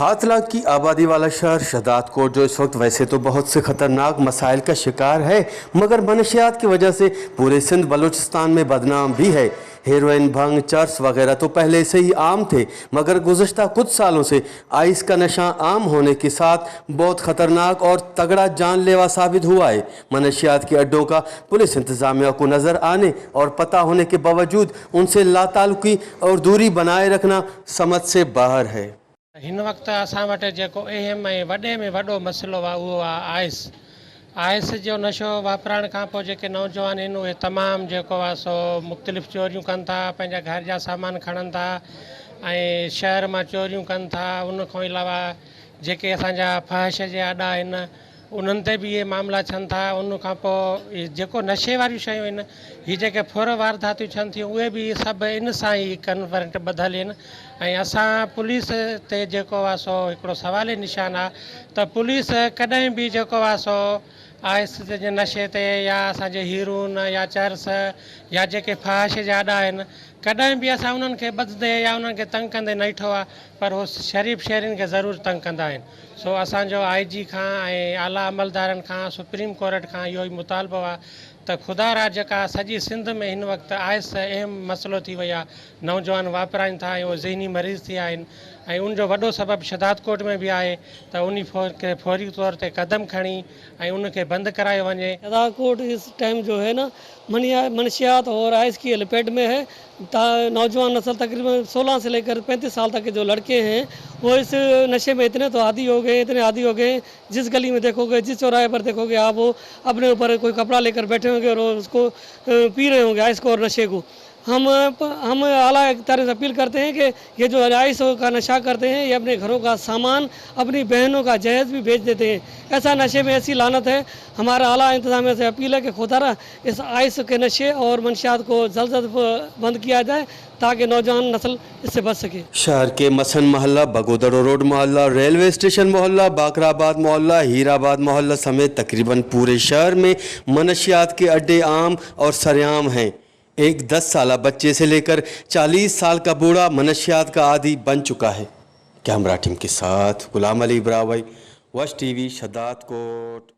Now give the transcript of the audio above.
7 लाख की आबादी वाला शहर शहदादकोट जो इस वक्त वैसे तो बहुत से ख़तरनाक मसाइल का शिकार है, मगर मनशियात की वजह से पूरे सिंध बलूचिस्तान में बदनाम भी है। हेरोइन, भंग, चरस वगैरह तो पहले से ही आम थे, मगर गुज़श्ता कुछ सालों से आइस का नशा आम होने के साथ बहुत ख़तरनाक और तगड़ा जानलेवा साबित हुआ है। मनशियात के अड्डों का पुलिस इंतज़ामिया को नज़र आने और पता होने के बावजूद उनसे लाताल्लुकी और दूरी बनाए रखना समझ से बाहर है। هن وقت اسان وٽ جيڪو اهم ۽ وڏي ۾ وڏو مسئلو آهي اهو آهي آئس. آئس جو نشو واپرائڻ کان پوء جيڪي نوجوان آهن اهي تمام جيڪو آهي سو مختلف چوريون ڪن ٿا، پنهنجا گهر جا سامان کڻن ٿا ۽ شهر مان چوريون ڪن ٿا. ان کان علاوه جيڪي اسان جا فحش جي اڏا آهن انهن تي به اهي معاملا ٿين ٿا. ان کان پوء جيڪو نشي واريون شيون آهن، هي جيڪي ڦر وارداتيون ٿين ٿيون اهي به سڀ ان سان ئي ڪنورنٽ ٻڌل آهن ۽ اسان پوليس تي جيڪو آهي سو هڪڙو سوالي نشان آهي ته پوليس ڪڏهن به جيڪو آهي سو آهستي جي نشي تي يا اسان جي هيرون يا چرس يا جيڪي فحاشي جا اڏا آهن ڪڏهن به اسان انهن کي ٻڌندي يا انهن کي تنگ ڪندي نه ڏٺو آهي پر هو شريف شهرين کي ضرور تنگ ڪندا آهن. سو اسان جو آء جي کان ۽ اعليٰ عملدارن کان سپريم ڪورٽ کان اهو ئي مطالبو آهي ته خدا را جيڪا سڄي سنڌ ۾ هن وقت آئس اهم مسئلو ٿي وئي آهي نوجوان واپرائين ٿا ۽ اهي ذهني مريض ٿي ويا آهن ۽ ان جو وڏو سبب شھدادڪوٽ ۾ به آهي ته انهي کي فوري طور تي قدم کڻي ۽ ان کي بند ڪرايو وڃي. شھدادڪوٽ اس ٽائيم جو هي نه منشيات اور آئس ڪي لپيٽ ۾ هي نوجوان نسل تقريبن 16 سي ليڪر 35 سال تڪ جو لڙڪي هين وو اس نشي مين اتني تو عادي هو گئي اتني عادي هو گئي جس گلي مين ديکو گي جس چوراهي پر ديکو گي آپ وو اپني اوپر ڪوئي ڪپڙا ليڪر بيٺي هونگي اور وو اسڪو پي رهي هونگي آئس ڪو اور نشي ڪو هم هم اعليٰ اختيارين سي اپيل ڪرتي هين ڪي يي جو آئس ڪا نشا ڪرتي هين يي اپني گهرون ڪا سامان اپني بهنون ڪا جهيز بي بيچ ديتي هين ايسا نشي مين ايسي لعنت هي همارا اعليٰ انتظاميه سي اپيل هي ڪي خدارا اس آئس ڪي نشي اور منشيات ڪو جلد از بند ڪيا جائي تاڪه نوجوان نسل اس سي بچ سڪي. شهر ڪي مسن محله، بگودڙو روڊ محله، ريلوي اسٽيشن محله، باقرآباد محله، هيرآباد محله سميت تقريبن پوري شهر ۾ منشيات ڪي اڊي عام اور سرعام هين. ايڪ 10 ساله بچي سي ليڪر 40 سال ڪا بوڙها منشيات ڪا عادي بن چڪا هي. ڪيمرا ٽيم ڪي ساٿ غلام علي براهوئي، وش ٽي وي، شھدادڪوٽ.